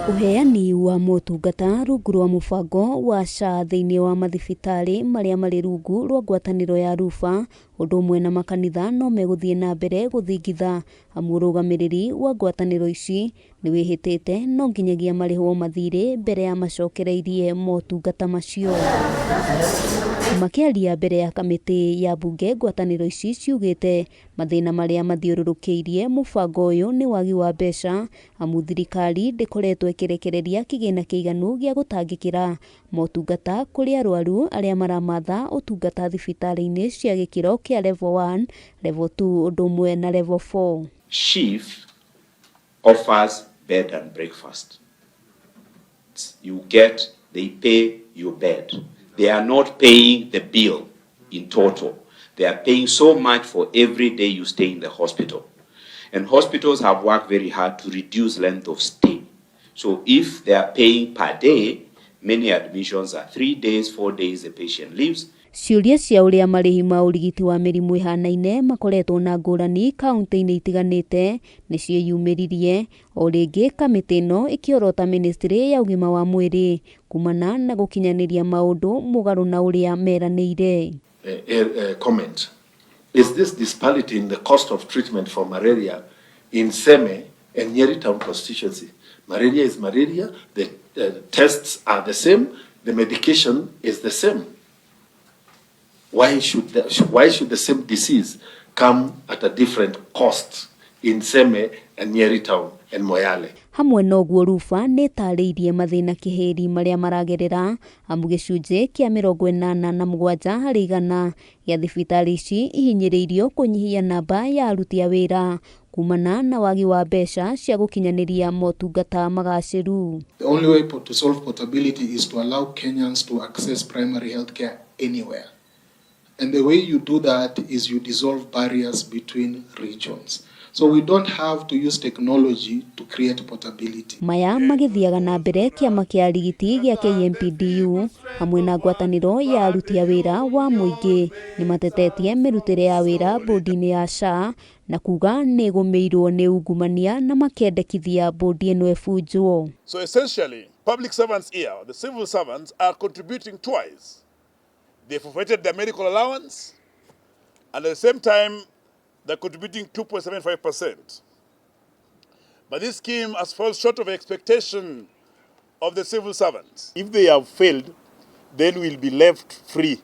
Ũheani wa motungata rungu rwa mũbango wa SHA thĩinĩ wa mathibitarĩ marĩa marĩ rungu rwa ngwatanĩro ya Rufa ũndũ ũmwe na makanitha no megũthiĩ na mbere gũthingitha amu ũrũgamĩrĩri wa ngwatanĩro ici nĩ wĩhĩtĩte no nginyagia marĩhwo mathirĩ mbere ya macokereirie motungata macio. Makĩaria mbere ya kamĩtĩ ya mbunge ngwatanĩro ici ciugĩte mathĩna marĩa mathiũrũrũkĩirie mũbango ũyũ nĩ wagi wa mbeca amu thirikari ndĩkoretwo ĩkĩrekereria kĩgĩna kĩiganu gĩa gũtangĩkĩra motungata kũrĩ arwaru arĩa maramatha ũtungata thibitarĩ-inĩ cia gĩkĩro kĩa level 1, level 2 ũndũ ũmwe na level 4. SHIF offers bed and breakfast. You get, they pay your bed. They are not paying the bill in total. They are paying so much for every day you stay in the hospital. And hospitals have worked very hard to reduce length of stay. So if they are paying per day, many admissions are 3 days, 4 days the patient leaves. Ciũria cia ũrĩa marĩhi ma ũrigiti wa mĩrimũ ĩhanaine makoretwo na ngũrani kaunti-inĩ itiganĩte nĩ ciĩyumĩririe o rĩngĩ kamĩtĩ ĩno ĩkĩorota ministry ya ũgima wa mwĩrĩ kumana na gũkinyanĩria maũndũ mũgarũ na ũrĩa meranĩire. Comment. Is this disparity in the cost of treatment for malaria in Seme and Nyeri Town constituency? Malaria is malaria, the tests are the same, the medication is the same. Why should the same disease come at a different cost in Seme and Nyeri Town and Moyale? Hamwe na ũguo Rufa nĩ ĩtarĩirie mathĩna kĩhĩri marĩa maragerera amu gĩcunjĩ kĩa 87 harĩ igana gĩa thibitarĩ ici ihinyĩrĩirio kũnyihia namba ya aruti a wĩra kumana na wagi wa mbeca cia gũkinyanĩria motungata magacĩru. The only way to solve portability is to allow Kenyans to access primary health care anywhere. And the way you do that is you dissolve barriers between regions. So we don't have to use technology to create portability. Maya magĩthiaga na mbere kĩama kĩa arigiti gĩa KMPDU hamwe na ngwatanĩro ya aruti a wĩra wa mũingĩ nĩ matetetie mĩrutĩre ya wĩra bũndi-inĩ ya SHA na kuga nĩ ĩgũmĩirwo nĩ ungumania na makendekithia bũndi ĩno ĩbunjwo. So essentially, public servants here, the civil servants, are contributing twice. They forfeited their medical allowance, and at the same time, they're contributing 2.75%. But this scheme has fallen short of expectation of the civil servants. If they have failed, then we'll be left free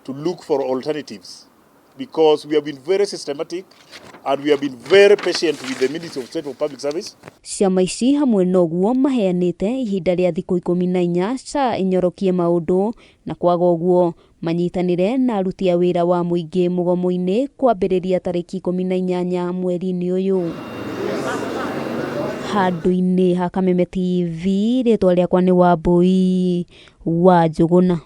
to look for alternatives because we have been very systematic and we have been very patient with the Ministry of State for Public Service. Ciama ici hamwe na ũguo maheanĩte ihinda rĩa thikũ 14 SHA ĩnyorokie maũndũ na kwaga ũguo manyitanĩre na aruti a wĩra wa mũingĩ mũgomo-inĩ kwambĩrĩria tarĩki 18 mweri-inĩ ũyũ. Handũ-inĩ ha Kameme TV rĩtwa rĩakwa nĩ Wambui wa Njũgũna.